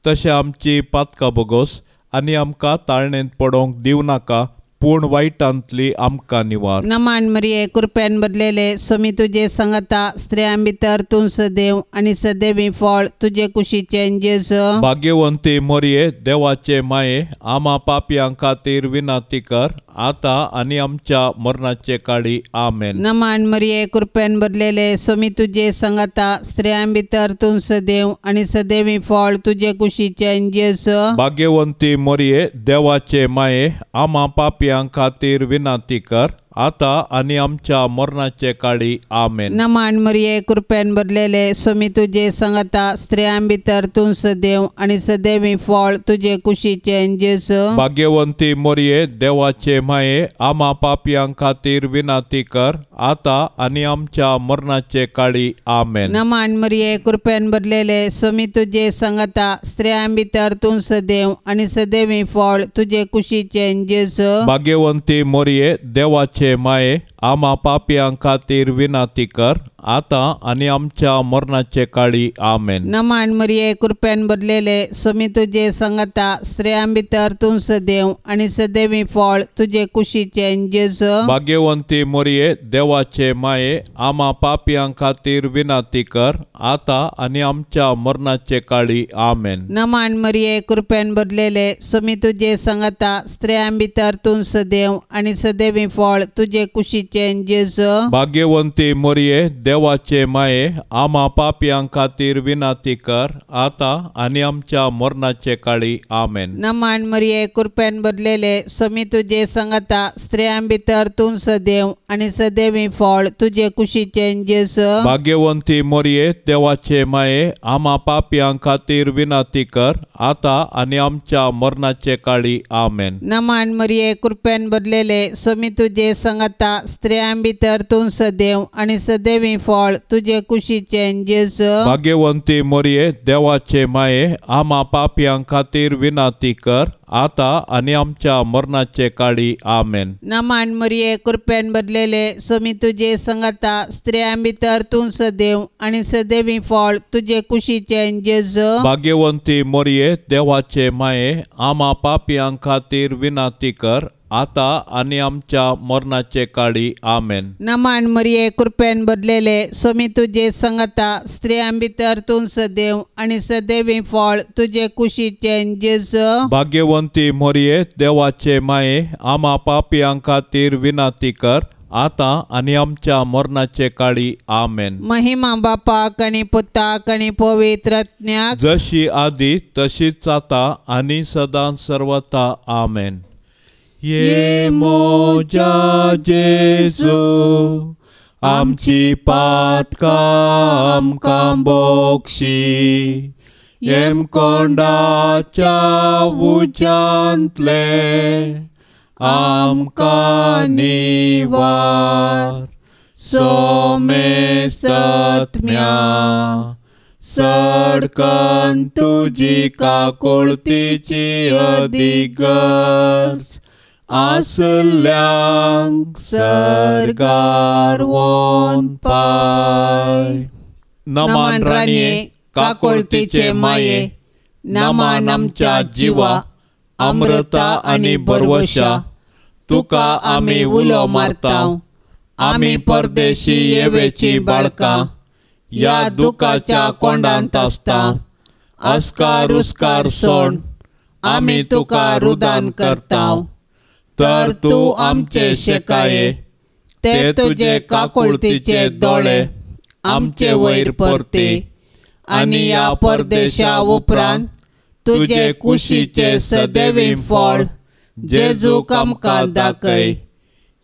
तशें आमची पातकां बोगोस, आनी आमकां ताळणेंत पडोवंक दिवं नाका, पूण वायटांतली आमकां निवार. नमान मरिये कृपेन भरलेले सोमी तुजे संगता स्त्रियां भितर तूं सदैव आनी सदैवी फळ तुजे कुशीचें जेजू. भाग्यवंती मरिये देवाचे माये आमा पापयां खातीर विनंती कर आतां आनी आमच्या मरणाचे काळी. आमेन. नमान मरिये कृपेन भरलेले सोमी तुजे संगता स्त्रियां भितर तूं सदैव आनी सदैवी फळ तुजे कुशीचें जेजू. भाग्यवंती मरिये देवाचे माये आमा पापयां खातीर विनंती कर आतां आनी आमच्या मरणाचे काळी. आमेन. नमान मरिये कृपेन भरलेले सोमी तुजे संगता स्त्रियां भितर तूं सदैव आनी सदैवी फळ तुजे कुशीचें जेजू. भाग्यवंती मरिये देवाचे माये आमा पापयां खातीर विनंती कर आतां आनी आमच्या मरणाचे काळी. आमेन. नमान मरिये कृपेन भरलेले सोमी तुजे संगता स्त्रियां भितर तूं सदैव आनी सदैवी फळ तुजे कुशीचें जेजू. भाग्यवंती मरिये देवाचे माये आमा पापयां खातीर विनंती कर आतां आनी आमच्या मरणाचे काळी. आमेन. नमान मरिये कृपेन भरलेले सोमी तुजे संगता स्त्रियां भितर तूं सदैव आनी सदैवी फळ तुजे कुशीचें जेजू. भाग्यवंती मरिये देवाचे माये आमा पापयां खातीर विनंती कर आतां आनी आमच्या मरणाचे काळी. आमेन. नमान मरिये कृपेन भरलेले सोमी तुजे संगता स्त्रियां भितर तूं सदैव आनी सदैवी फळ तुजे कुशीचें जेजू. भाग्यवंती मरिये देवाचे माये आमा पापयां खातीर विनंती कर आतां आनी आमच्या मरणाचे काळी. आमेन. नमान मरिये कृपेन भरलेले सोमी तुजे संगता स्त्रियां भितर तूं सदैव आनी सदैवी फळ तुजे कुशीचें जेजू. भाग्यवंती मरिये देवाचे माये आमा पापयां खातीर विनंती कर आतां आनी आमच्या मरणाचे काळी. आमेन. नमान मरिये कृपेन भरलेले सोमी तुजे संगता स्त्रियां भितर तूं सदैव आनी सदैवी फळ तुजे कुशीचें जेजू. भाग्यवंती मरिये देवाचे माये आमा पापयां खातीर विनंती कर आतां आनी आमच्या मरणाचे काळी. आमेन. नमान मरिये कृपेन भरलेले सोमी तुजे संगता स्त्रियां भितर तूं सदैव आनी सदैवी फळ तुजे कुशीचें जेजू. भाग्यवंती मरिये देवाचे माये आमा पापयां खातीर विनंती कर आतां आनी आमच्या मरणाचे काळी. आमेन. नमान मरिये कृपेन भरलेले सोमी तुजे संगता स्त्रियां भितर तूं सदैव आनी सदैवी फळ तुजे कुशीचें जेजू. भाग्यवंती मरिये देवाचे माये आमा पापयां खातीर विनंती कर आतां आनी आमच्या मरणाचे काळी. आमेन. महिमा बापाक आनी पुताक आनी पवित्र आत्म्याक, जशी आदी तशीच आतां आनी सदां सर्वता. आमेन. ये मोजा जेजू आमची पातकां आमकां बोक्षी, येमकोंडाच्या उज्यांतले आमकां निवार. सोमे सत्म्या सडकन तुजी काकुळतीची अदिगर्ज आसल्यांक सर्गार वोन पाय. नमान राणये काकुळतीचे माये, नमान आमच्या जिवा अमृता आनी बरवशा, तुका आमी उलो मारता. आमी परदेशी येवेची बाळकां ह्या दुखाच्या कोंडांत आसता. अस्कार उस्कार सोण आमी तुका रुदान करता. तर तूं आमचे शेकाये ते तुजे काकुळतीचे दोळे आमचे वयर परते आनी ह्या परदेशा उपरांत तुजे कुशीचे सदैवी फळ जेजूक आमकां दाखय.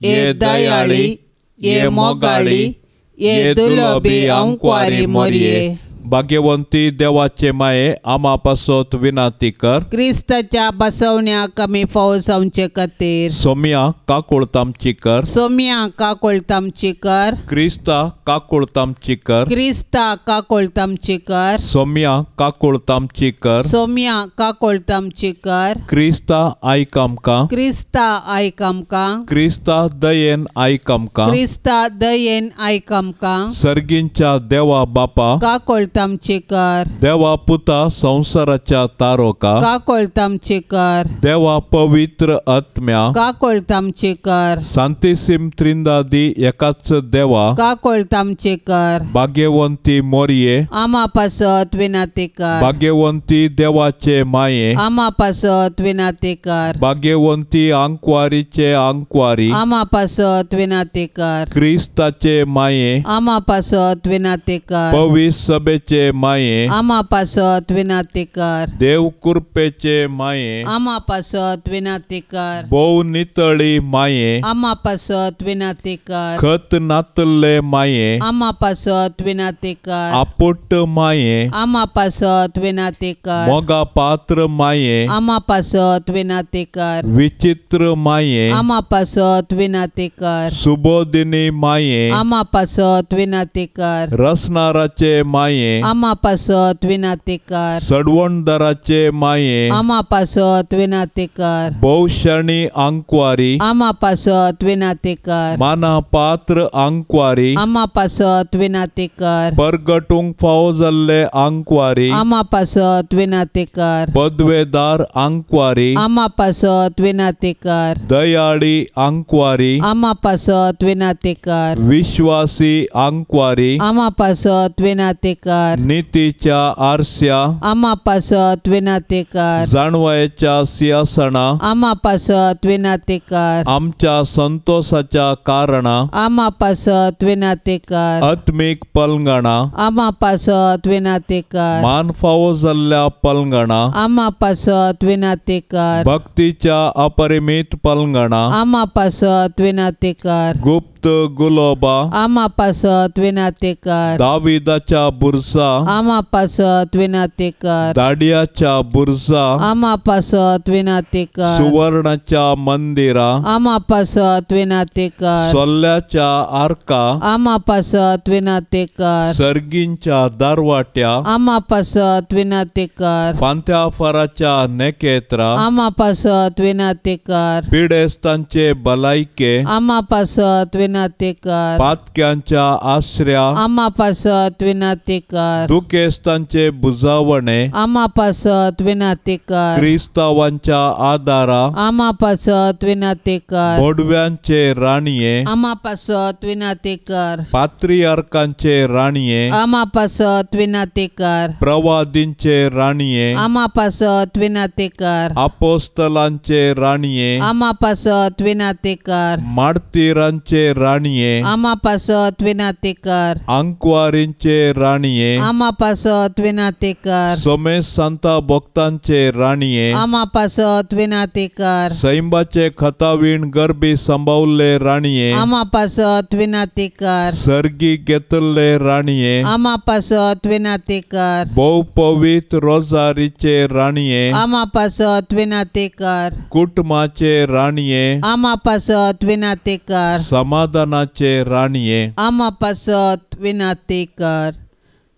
ये दयाळी, ये मोगाळी, ये दुलबी आंकवारी मोरये. भाग्यवंती देवाचे माये आमा पासत विनंती कर. क्रिस्ताच्या बसवण्याक आमी फावो जावचे खातीर. सोम्या काकुळतामची कर. सोम्या काकुळतामची कर. क्रिस्ता काकुळतामची कर. क्रिस्ता काकुळतामची कर. सोम्या काकुळतामची कर. सोम्या काकुळतामची कर. क्रिस्ता आयक आमकां. क्रिस्ता आयक आमकां. क्रिस्ता दयेन आयक आमकां. क्रिस्ता दयेन आयक आमकां. सर्गींच्या देवा बापा काकुळतामची काकोळत आमची कर। देवा पुता संवसाराच्या तारोका काकोळत आमची कर। देवा पवित्र आत्म्या काकोळत आमची कर। सांतिसिम त्रिंदादी एकाच देवा काकोळत आमची कर। भाग्यवंती मोरये आमा पासत विनंती कर। भाग्यवंती देवाचे माये आमा पासत विनंती कर। भाग्यवंती आंकवारीचे आंकवारी आमा पासत विनंती कर। क्रिस्ताचे माये आमा पासत विनंती कर। पवित्र सभेचे माये आमा पासत विनंती कर। देव कृपेचे माये आमा पासत विनंती कर। भोव नितळी माये आमा पासत विनंती कर। खत नातल्ले माये आमा पासत विनंती कर। आपुट माये आमा पासत विनंती कर। मोगा पात्र माये आमा पासत विनंती कर। विचित्र माये आमा पासत विनंती कर। सुबोधिनी माये आमा पासत विनंती कर। रसनाराचे माये आमा पासत विनंती कर। सडवणदाराचे माये आमा पासत विनंती कर। भोवशणी आंकवारी आमा पासत विनंती कर। माना पात्र आंकवारी आमा पासत विनंती कर। परगटूंक फावो जाल्ले आंकवारी आमा पासत विनंती कर। पदवेदार आंकवारी आमा पासत विनंती कर। दयाळी आंकवारी आमा पासत विनंती कर। विश्वासी आंकवारी आमा पासत विनंती कर। नितीच्या आरस्या आमा पासत विनंती कर। जाणवायेच्या सिंहासना आमा पासत विनंती कर। आमच्या संतोषाच्या कारणा आमा पासत विनंती कर। आत्मीक पलंगणा आमा पासत विनंती कर। मान फावो जाल्ल्या पलंगणा आमा पासत विनंती कर। भक्तीच्या अपरिमित पलंगणा आमा पासत विनंती कर। गुप्त गुलोबा आमा पासत विनंती कर। दाविदाच्या बुरसा आमा पासत विनंती कर। दाडियाच्या बुरसा आमा पासत विनंती कर। सुवर्णाच्या मंदिरा आमा पासत विनंती कर। सोल्ल्याच्या आर्का आमा पासत विनंती कर। सर्गींच्या दारवाट्या आमा पासत विनंती कर। फांत्याफाराच्या नेकेत्रा आमा पासत विनंती कर। पिडेस्तांचे भलायके आमा पासत विनंती कर। पातक्यांच्या आश्र्या आमा पासत विनंती कर। दुखेस्तांचे बुजावणे आमा पासत विनंती कर। क्रिस्तावांच्या आदारा आमा पासत विनंती कर। बोडव्यांचे राणये आमा पासत विनंती कर। पात्रियार्कांचे राणये आमा पासत विनंती कर। प्रवादींचे राणये आमा पासत विनंती कर। अपोस्तलांचे राणये आमा पासत विनंती कर। मार्तीरांचे राणये आमा पासत विनंती कर। आंकवारींचे राणये आमा पासत विनंती कर। सोमेश सांता भक्तांचे राणये आमा पासत विनंती कर। सैंबाचे खतावीण गर्भी सांबावल्ले राणये आमा पासत विनंती कर। सर्गी घेतल्ले राणये आमा पासत विनंती कर। भोव पवित्र रोजारीचे राणये आमा पासत विनंती कर। कुटुंबाचे राणये आमा पासत विनंती कर। समाधानाचे राणये आमा पासत विनंती कर।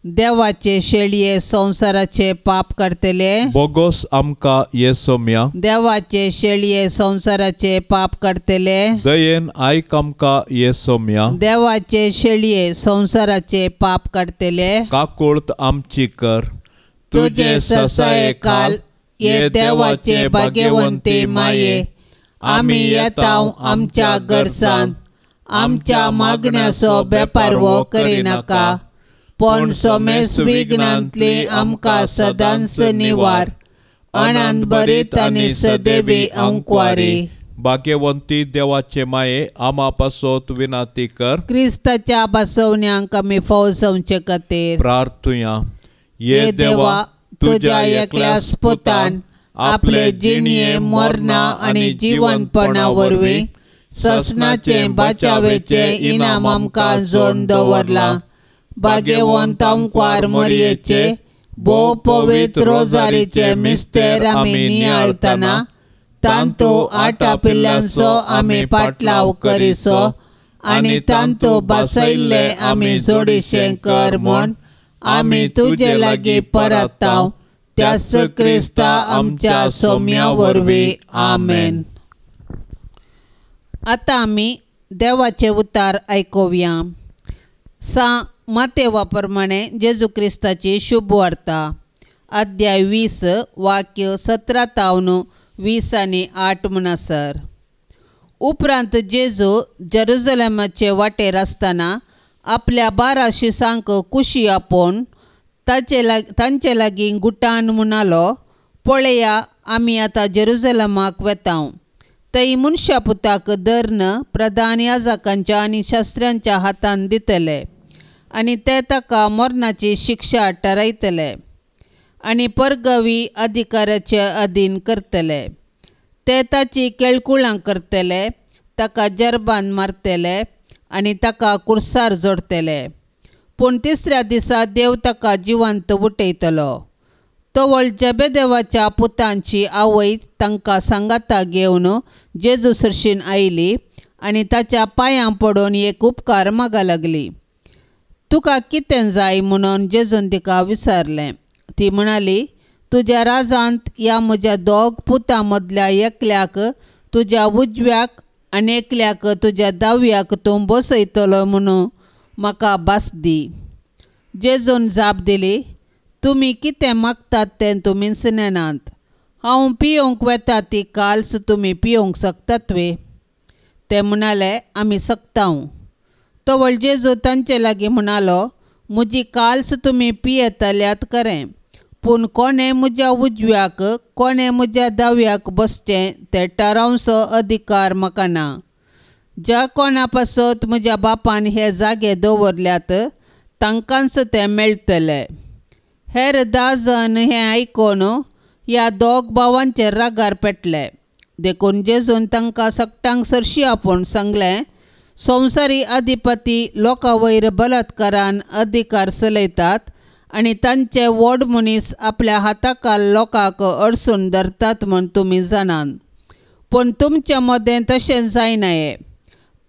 देवाचे शेळये संवसाराचे पाप करतले बोगोस आमकां ये सोम्या। देवाचे शेळये संवसाराचे पाप करतले दयेन आयक आमकां ये सोम्या। देवाचे शेळये संवसाराचे पाप करतले काकुळत आमची कर। तुझे ससाये काल ये देवाचे भाग्यवंती माये आमी येता आमच्या गरजान आमच्या मागण्याचो बेपारवो करिनाका पण सोमेस विघ्नांतली आमकां सदांच निवार अनंत बरीत आनी सदैवी अंकवारी। भाग्यवंती देवाचे माये आमा पासत विनंती कर। क्रिस्ताच्या बसवण्यांक आमी फौजवचे खातीर प्रार्थुया। ये देवा तुज्या एकल्या पुतान आपले जिणये मरणा आनी जिवंतपणा वरवीं ससनाचे बाचावेचे इनाम आमकां जोन दवरलां। भाग्यवंत आमकार मरयेचे भोव पवित्र रोजारीचे मिस्तेर आमी नियाळतना तांतू आटापिल्ल्यांचो आमी पाटलाव करिसो आनी तांतू बसयल्ले आमी जोडीशें कर म्हूण आमी तुजे लागीं परताव त्याच क्रिस्ता आमच्या सोम्या वरवीं आमेन। आतां आमी देवाचे उतार आयकुया। सा मातेवा प्रमाणे जेजू क्रिस्ताची शुभ वार्ता अध्याय 20 वाक्य 17 तावन 20 आनी 8 म्हणसर. उपरांत जेजू जेरुजलेमाचे वाटेर आसतना आपल्या 12 शिसांक कुशी आपोवन तांचे लागीं गुटान म्हणालो, पळया आमी आतां जेरुजलेमाक वेता. थंय मनशा पुताक धरून प्रधान याजकांच्या आनी शास्त्र्यांच्या हातान दितले आनी ते ताका मरणाची शिक्षा ठरयतले आनी परगावी अधिकाराचे अधीन करतले. ते ताची केळकुळां करतले, ताका जरबान मारतले आनी ताका कुर्सार जोडतले. पूण तिसऱ्या दिसा देव ताका जिवंत उठयतलो. तवळ जेबेदेवाच्या पुतांची आवय तांकां सांगाता घेवन जेजू सरशीन आयली आनी ताच्या पांयां पडून एक उपकार मागा लागली. तुका कितें जाय म्हणून जेजून तिका विचारलें. ती म्हणाली, तुज्या राजांत ह्या म्हज्या दोग पुतां मदल्या एकल्याक तुज्या उजव्याक आनी एकल्याक तुज्या दाव्याक तूं बसयतलो म्हणून म्हाका भास दी. जेजून जाप दिली, तुमी कितें मागतात तें तुमीच नेनात. हांव पियोंक वेता ती काल्स तुमी पियोंक शकतात वे? ते म्हणाले, आमी शकता. तवळ जेजू तांचे लागीं म्हणालो, म्हजी काल्स तुमी पियेतल्यात खरें, पूण कोणें म्हज्या उजव्याक कोणें म्हज्या दाव्याक बसचें तें थारावचो अधिकार म्हाका ना. ज्या कोणा पासत म्हज्या बापान हे जागे दवरल्यात तांकांच ते मेळटले. हेर 10 जाण हें आयकून ह्या दोग भावांचेर रागार पेटले. देखून जेजून तांकां सगटांक सरशी आपोवन सांगलें, संवसारी अधिपती लोकां वयर बलात्कारान अधिकार चलयतात आनी तांचे व्हड मनीस आपल्या हाताखाल लोकांक अडसून धरतात म्हूण तुमी जाणात. पूण तुमचे मदें तशें जायना.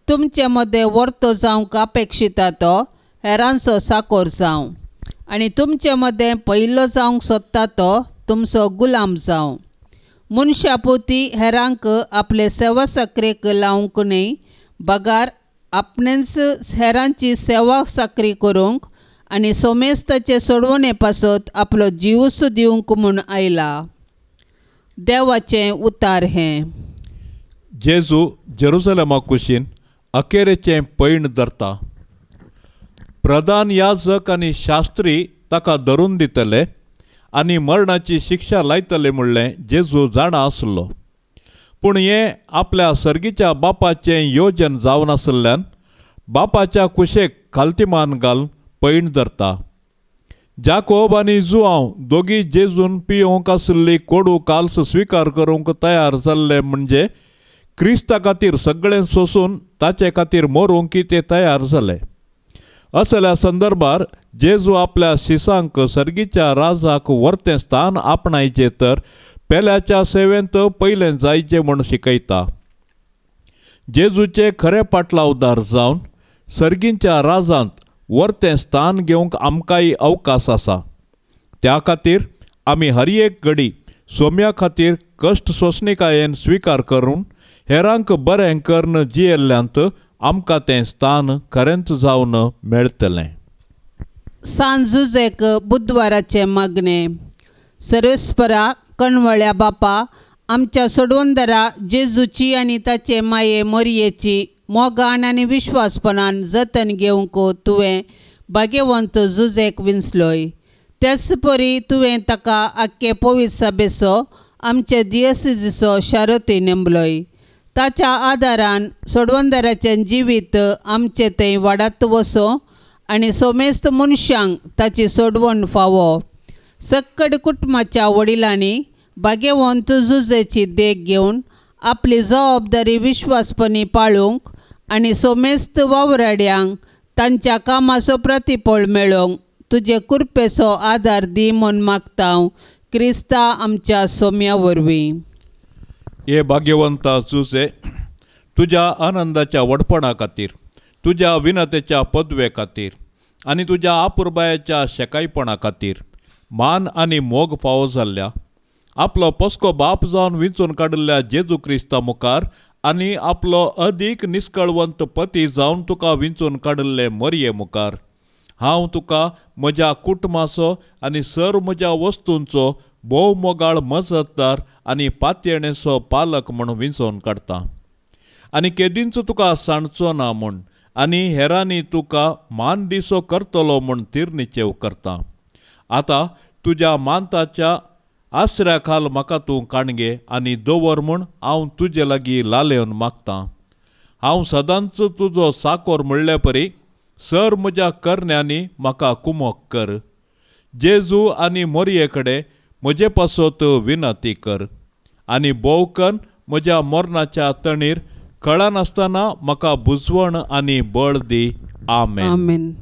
तुमचे मदें वर्तो जावंक अपेक्षिता तो हेरांचो साकोर जावं आनी तुमचे मदें पयलो जावंक सोदता तो तुमचो गुलाम जावं. मनशा पुती हेरांक आपले सेवा साकरेक लावंक न्हय, बगार आपणेंच हेरांची सेवा साकरी करूंक आनी सोमेस्ताचे सोडवणे पासत आपलो जीवूच दिवंक म्हूण आयला. देवाचें उतार हें. जेजू जेरुजलेमा कुशीन अखेरेचें पैण धरता. प्रधान याजक आनी शास्त्री ताका धरून दितले आनी मरणाची शिक्षा लायतले म्हणलें जेजू जाणा आसलो. पूण हें आपल्या सर्गीच्या बापाचें योजन जावन आशिल्ल्यान बापाच्या कुशेक खालतीमान घालून पैण धरता. जाकोब आनी जुआंव दोगी जेजून पियोवंक आशिल्ली कोडू काल्स स्विकार करूंक तयार जाल्ले, म्हणजे क्रिस्ता खातीर सगळें सोसून ताचे खातीर मरूंक ते तयार जाले. असल्या संदर्भार जेजू आपल्या शिसांक सर्गीच्या राजाक वर्तें स्थान आपणायचें तर पेल्याच्या सेवेंत पयलें जायचें म्हूण शिकयता. जेजूचे खरे पाटलावदार जावन सर्गीच्या राजांत वर्तें स्थान घेवंक आमकांय अवकाश आसा. त्या खातीर आमी हर एक घडी सोम्या खातीर कश्ट सोंसणिकायेन स्विकार करून हेरांक बरें करून जियेल्ल्यांत आमकां तें स्थान खरेंच जावन मेळटलें. सांजुजेक बुधवाराचें मागणें. सर्वेस्परा कणवळ्या बापा, आमच्या सोडवंदरा जेजूची आनी ताचे माये मोरयेची मोगान आनी विश्वासपणान जतन घेवंक तुवें भाग्यवंत जुजेक विंचलोय. त्याच परी तुवें ताका आख्खे पवित्र सभेचो आमचे दियसिजीचो शारती नेमलोय. ताच्या आदारान सोडवंदराचें जिवीत आमचें थंय वाडत वचो आनी सोमेस्त मनशांक ताची सोडवण फावो. सक्कड कुटुंबाच्या वडिलांनी भाग्यवंत जुजेची देख घेवन आपली जबाबदारी विश्वासपणी पाळूंक आनी सोमेस्त वावराड्यांक तांच्या कामाचो प्रतिफळ मेळोवंक तुजे कृपेचो आदार दी म्हूण मागता क्रिस्ता आमच्या सोम्या वरवीं. हे भाग्यवंता जुजे, तुज्या आनंदाच्या व्हडपणा खातीर, तुज्या विनतेच्या पदवे खातीर आनी तुज्या आपुरबायाच्या शेकायपणा खातीर मान आनी मोग फावो जाल्ल्या आपलो पस्को बाप जावन विंचून काडिल्ल्या जेजू क्रिस्ता मुखार आनी आपलो अदीक निस्कळवंत पती जावन तुका विंचून काडिल्ले मरये मुखार हांव तुका म्हज्या कुटुंबाचो आनी सर्व म्हज्या वस्तूंचो भोव मोगाळ मजतदार आनी पातयेणेचो पालक म्हूण विंचोवन काडटा आनी केदींच तुका सांडचो ना म्हूण आनी हेरांनी तुका मान दिसो करतलो म्हूण तिरनिचेव करता. आतां तुज्या मानताच्या आसऱ्या खाल म्हाका तूं काणगे आनी दवर म्हूण हांव तुजे लागीं लालेवन मागतां. हांव सदांच तुजो साकोर म्हणले परी सर म्हज्या करण्यांनी म्हाका कुमोक कर. जेजू आनी मोरये कडेन म्हजे पासत विनंती कर आनी भोवकन म्हज्या मरणाच्या तणीर कळनासतना म्हाका बुजवण आनी बळ दी. आमेन. आमेन.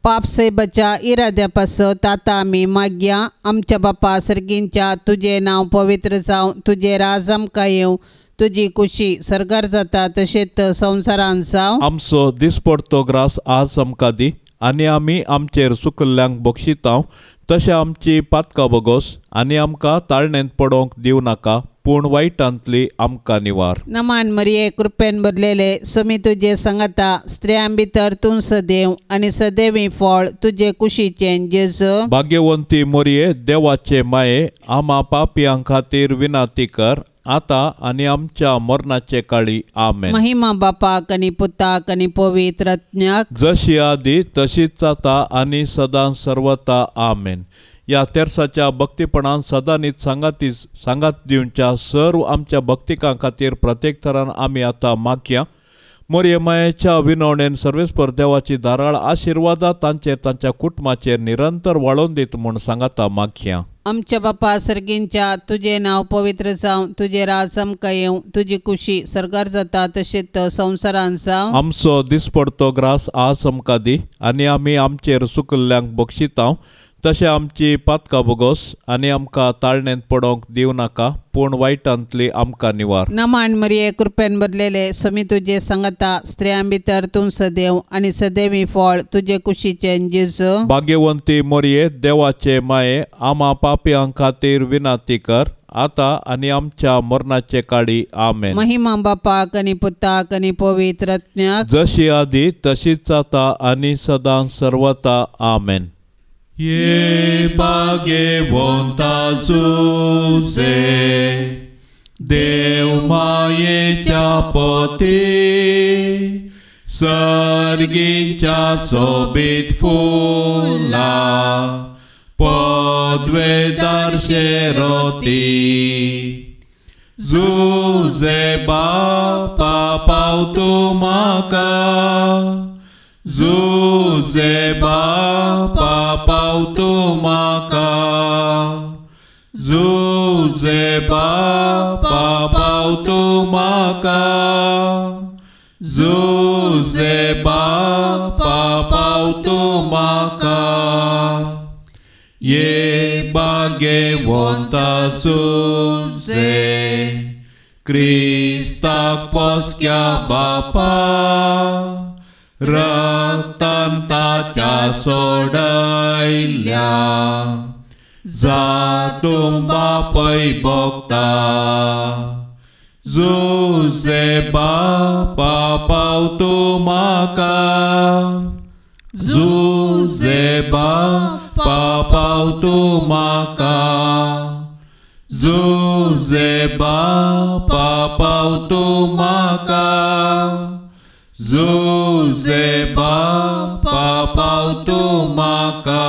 पाप साहेबाच्या इराद्या पासत आतां आमी मागया. आमच्या बापा सर्गींच्या तुजें नांव पवित्र जावं, तुजें राज आमकां येवं, तुजी कुशी सर्गार जाता तशेंच संवसारांत जावं. आमचो दिसपडतो ग्रास आज आमकां दी आनी आमी आमचेर चुकल्ल्यांक बक्षितांव तशें आमची पातकां बगोस आनी आमकां ताळणेंत पडोवंक दिवं नाका पूण वायटांतली आमकां निवार. नमान मरिये कृपेन भरलेले स्वामी तुजे सांगाता, स्त्रियां भितर तूं सदैव आनी सदैवी फळ तुजे कुशीचें जेजू. भाग्यवंती मोरये देवाचे माये आमा पापयां खातीर विनंती कर आतां आनी आमच्या मरणाचे काळी. आमेन. महिमा बापाक आनी पुताक आनी पवित्र आत्म्याक, जशी आदी तशीच आतां आनी सदां सर्वता. आमेन. ह्या तेर्साच्या भक्तीपणान सदांनीच सांगाती सांगात दिवच्या सर्व आमच्या भक्तिकां खातीर प्रत्येक थरान आमी आतां मागया. मोरये मायेच्या विनवणेन सर्वेस्पर देवाची धाराळ आशिर्वादा तांचेर तांच्या कुटुंबाचेर निरंतर वाळोवन दीत म्हूण सांगाता मागया. आमच्या बापा सर्गींच्या तुजें नांव पवित्र जावं, तुजें राज आमकां येवं, तुजी कुशी सर्गार जाता तशेंच संवसारांत जावं. आमचो दिसपडतो ग्रास आज आमकां दी आनी आमी आमचेर चुकल्ल्यांक बक्षितांव तशें आमची पातकां बगोस आनी आमकां ताळणेंत पडोवंक दिवं नाका पूण वायटांतली आमकां निवार. नमान मरिये कृपेन भरलेले स्वामी तुजे सांगाता, स्त्रियां भितर तूं सदैव आनी सदैवी फळ तुजे कुशीचें जेजू. भाग्यवंती मोरये देवाचे माये आमा पापयां खातीर विनंती कर आतां आनी आमच्या मरणाचे काळी. आमेन. महिमा बापाक आनी पुताक आनी पवित्र आत्म्याक, जशी आदी तशीच आतां आनी सदां सर्वता. आमेन. ये भाग्यवंता जुझे देव मायेच्या पोती सर्गीच्या सोबीत फुला पदवेदार शेरोती. जुझे बापा पावतू म्हाका, जुझे बापा पावतू म्हाका, जुझे बापा पावतू म्हाका, जुझे बापा पावतू म्हाका. ये भाग्यवंता जुझे क्रिस्ताक पोसक्या बापा रक्तान ताच्या सोडयल्या जातूं बापय भोगता. जुझे बापा पावतू म्हाका, जुझे बापा पावतू म्हाका, जुझे बापा पावतू म्हाका, जुझे बापा पावतू म्हाका.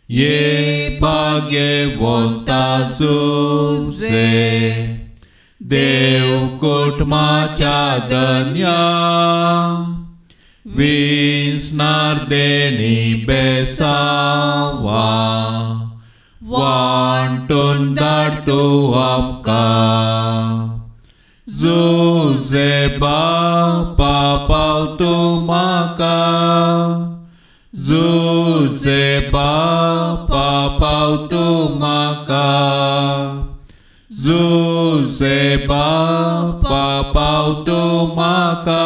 ये भाग्यवंता जुझे देव कुटुंबाच्या धन्या विसनार देनी बेसावा वांटून धाडतू आमकां. जुझे बापा पावतू म्हाका, जुझे बापा पावतू म्हाका, जुझे बापा पावतू म्हाका,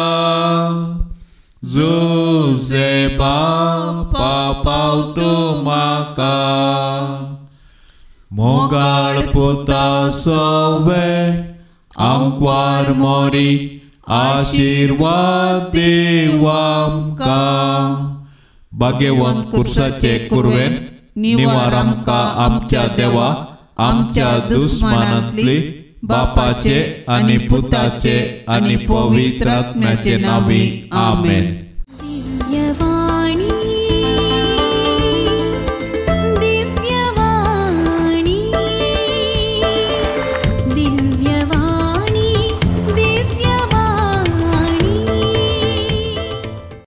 जुझे बापा पावतू म्हाका. मोगाळ पुता सोवे आंकवार मोरी आशीर्वाद देव आमकां. भाग्यवंत कुर्साचे कुरवेन निवार आमकां आमच्या देवा आमच्या दुस्मानांतली बापाचे आनी पुताचे आनी पवित्र आत्म्याचे नांवी. आमेन. दिव्यवाणी.